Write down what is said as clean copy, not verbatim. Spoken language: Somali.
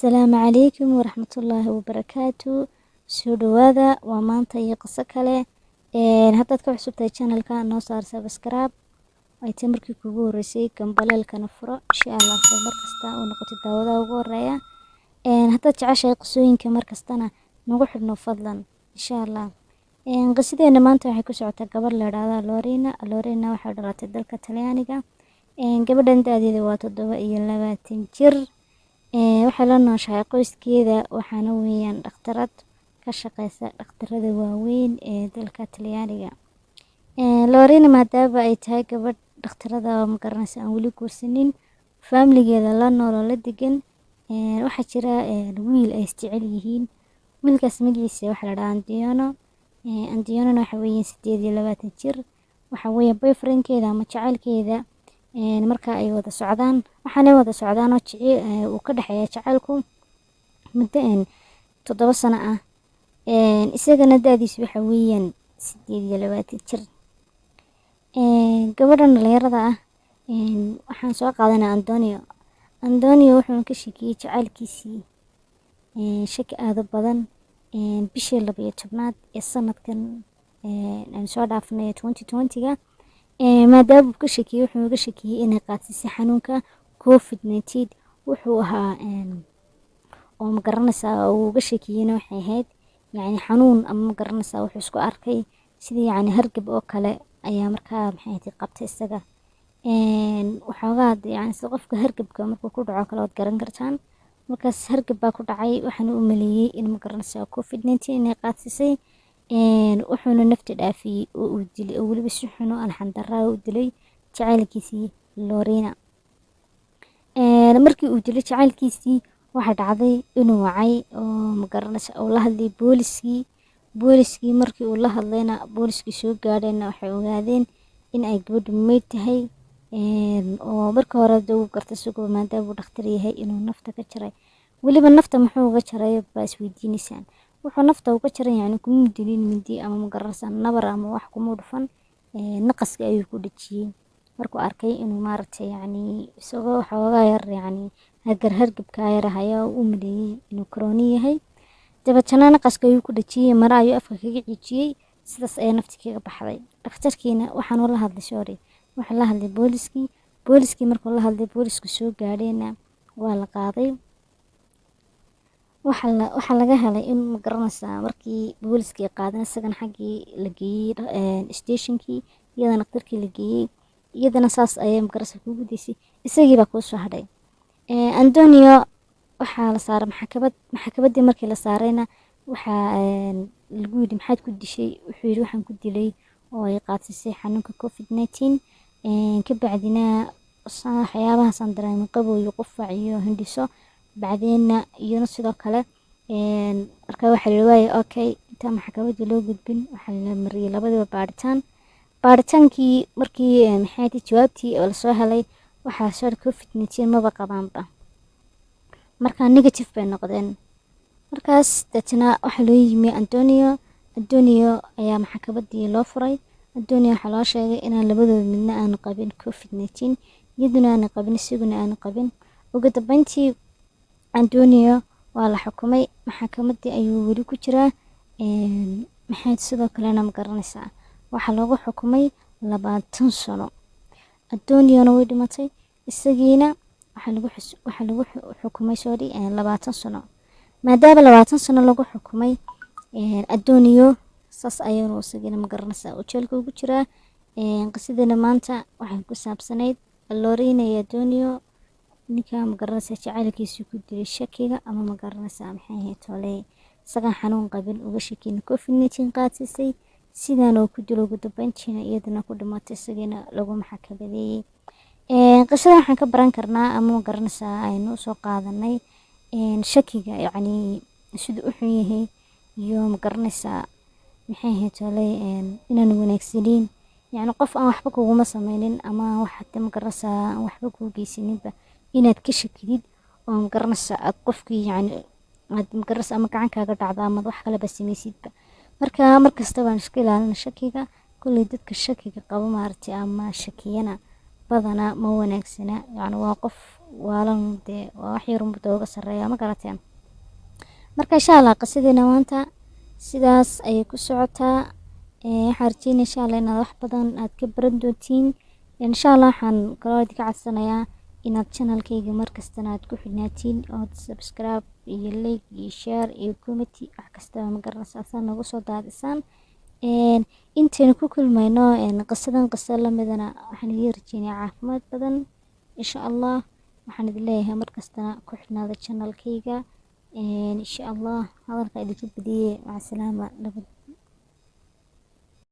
Asalaamu calaykum waraxmatullaahi wabarakaatu. Soo dhawaada, waa maanta iyo qiso kale. Haddaad ka cusub tahay channelka, noo saar subscribe, ay tay markii kugu horeysay, gambaleelkana furo, insha Allah, soo markasta uu noqotay daawadaha ugu horeeya. Haddaad jeceshahay qisooyinka markastana nagu xidhno, fadlan, insha Allah. Qisadeena maanta waxay ku socotaa gabadh la idhaahdo Lorena. Lorena waxay dhalatay dalka Talyaaniga. Gabadhan da'deeda waa 27 jir. Waxay la nooshahay qoyskeeda, waxaana weeyaan dhakhtarad ka shaqeysa dhakhtarada waaweyn ee dalka Talyaaniga. Lorena, maadaama ay tahay gabadh dhakhtarada oo, magaranaysa, aan weli guursanin, faamiligeeda la nool oo la degan, waxaa jira wiil ay isjecel yihiin. Wiilkaas magaciisa waxaa la dhahaa Antonio. Antonio waxa weeye 28 jir. Waxa weeye boyfriendkeeda ama jacaylkeeda. Marka ay wada socdaan, waxaanay wada socdaan oo uu ka dhexeeya jacaylku muddo 7 sano ah. Isagana da'diisu waxa weeyaan 28 jir. Gabadhan dhalinyarada ah, waxaan soo qaadanaa Antonio. Antonio wuxuu ka shakiyey jacaylkiisii shaki aad u badan bishii 12aad ee sanadkan aan soo dhaafnay, 2020-ga. Maadaama uu ka shakiyey, wuxuu uga shakiyey inay qaadsiisay xanuunka COVID-19. Wuxuu ahaa oo, ma garanaysaa, uu uga shakiyeyna waxay ahayd, yacni, xanuun ama, ma garanaysaa, wuxuu isku arkay sidii, yacni, hargab oo kale ayaa markaa, maxay ahayd, qabtay isaga. Waxoogaa, yacni, sida qofka hargabka markuu ku dhaco kale, waad garan kartaan. Markaas hargab baa ku dhacay, waxaana u maleeyey in, ma garanaysaa, COVID-19 inay qaadsiisay. Wuxuuna nafta dhaafiyey oo uu dilay, oo weliba si xun oo arxan darraa u dilay, jacaylkiisii Lorena. Markii uu dilay jacaylkiisii, waxaa dhacday inuu wacay oo, magaranaysa, uu la hadlay booliskii. Booliskii markii uu la hadlayna, booliskii soo gaadhayna, waxay ogaadeen in ay gabadhu meyd tahay. Oo marka hore dee uu gartay isagoo, maadaama uu dhakhtar yahay, inuu nafta ka jaray. Weliba nafta muxuu uga jaray baa isweydiineysaan. Wuxuu nafta uga jaray, yacni, kuma dilin mindi ama, magaranaysaa, nabar ama wax kuma dhufan. Naqaska ayuu ku dhejiyey markuu arkay inuu, maaragtay, yacni, isagoo xoogaa yar, yacni, hargabka yar haya, u maleeyey inuu corona yahay. Dabeetana naqaska ayuu ku dhejiyey, maro ayuu afka kaga cijiyey, sidaas ayaa nafti kaga baxday. Dhakhtarkiina waxaanu la hadlay, sorry, wuxuu la hadlay booliskii. Booliskii markuu la hadlay, boolisku soo gaadheenna, waa la qaaday. Waxaa laga helay in, ma garanaysaa, markii booliskii qaadan, isagana xaggii la geeyey stationkii, iyadana dhakhtarkii la geeyey, iyadana saas ayay, magaranaysaa, kugu daysay. Isagii baa kuu soo hadhay. Antonio waxaa la saaray maxkamad. Maxkamaddii markii la saarayna, waxaa lagu yidhi, "Maxaad ku dishay?" Wuxuu yidhi, "Waxaan ku dilay oo ay qaadsiisay xanuunka COVID-19." Ka bacdina waxyaabahaasaan dareemay, qabow iyo qufac iyo hindhiso, bacdeenna iyana sidoo kale. Marka waxaa la yidhi, "Waaye, okay." Intaan maxkamadda loo gudbin, waxaa la mariyey labadiba baadhitaan. Baadhitaankii markii, maxay ahayd, jawaabtii oo lasoo helay, waxaa soo COVID-19 maba qabaanba. Marka negative bay noqdeen. Markaas deetana waxaa loo yimi Antonio. Antonio ayaa maxkamaddii loo furay. Antonio waxaa loo sheegay inaan labadooda midna aanu qabin COVID-19, iyaduna aanu qabin, isaguna aanu qabin. Ugu dambeyntii Antonio waa la xukumay, maxkamaddii ayuu weli ku jiraa. Maxay sidoo kalena, ma garanaysaa, waxaa loogu xukumay 20 sano. Antoniona way dhimatay, isagiina waxaa lagu xukumay, sorry, 20 sano. Maadaama 20 sano lagu xukumay Antonio, saas ayuunu isagina, ma garanaysaa, uu jeelka ugu jiraa. Qisadana maanta waxay ku saabsanayd Lorena iyo Antonio, ninka, ma garanaysaa, jacaylkiisii ku dilay shakiga ama, ma garanaysaa, maxay ahayd tole, isagaan xanuun qabin uga shakin COVID-19 qaadsiisay, sidaan oo ku dilo, ugu dambeyntiina iyadana ku dhimatay, isagiina lagu maxkamadeeyey. Qisada waxaan ka baran karnaa ama, ma garanaysaa, aynu usoo qaadanay shakiga, yacni, siduu u xun yahay iyo, ma garanaysaa, maxay ahayd tole, inaanu wanaagsanayn. Yacni, qof aan waxba kuguma sameynin ama wax hade, ma garanaysaa, aan waxba kuu geysaninba, inaad ka shakidid oo, ma garanaysaa, aad qofkii, yacni, aad, ma garanaysaa, ama gacan kaaga dhacdo ama wax kaleba sameysidba. Marka markasta baan iska ilaalina shakiga. Kulley dadka shakiga qabo, maaragtay, ama shakiyana badanaa ma wanaagsana. Yacni, waa qof Waalan dee waa wax yar unbuu uga sarreeya, ma garateen? Marka insha Allah qisadeena maanta sidaas ayay ku socotaa. Waxaan rajeynaya insha Allah inaad wax badan aad ka baran doontiin. Insha Allah waxaan kaloo idinka codsanayaa inaad channelkayga markastana aad ku xidhnaatiin, ood subscribe iyo like iyo share iyo comment, wax kastaba, ma garanaysaa, asaa noogu soo daadisaan. Intaynu ku kulmayno qisadan qiso lamidana, waxaan idiin rajeynayaa caafimaad badan insha Allah. Waxaan idin leeyahay markastana ku xidhnaada channelkayga insha Allah. Hadalka idinka badiyey. Maca salaama, nabad.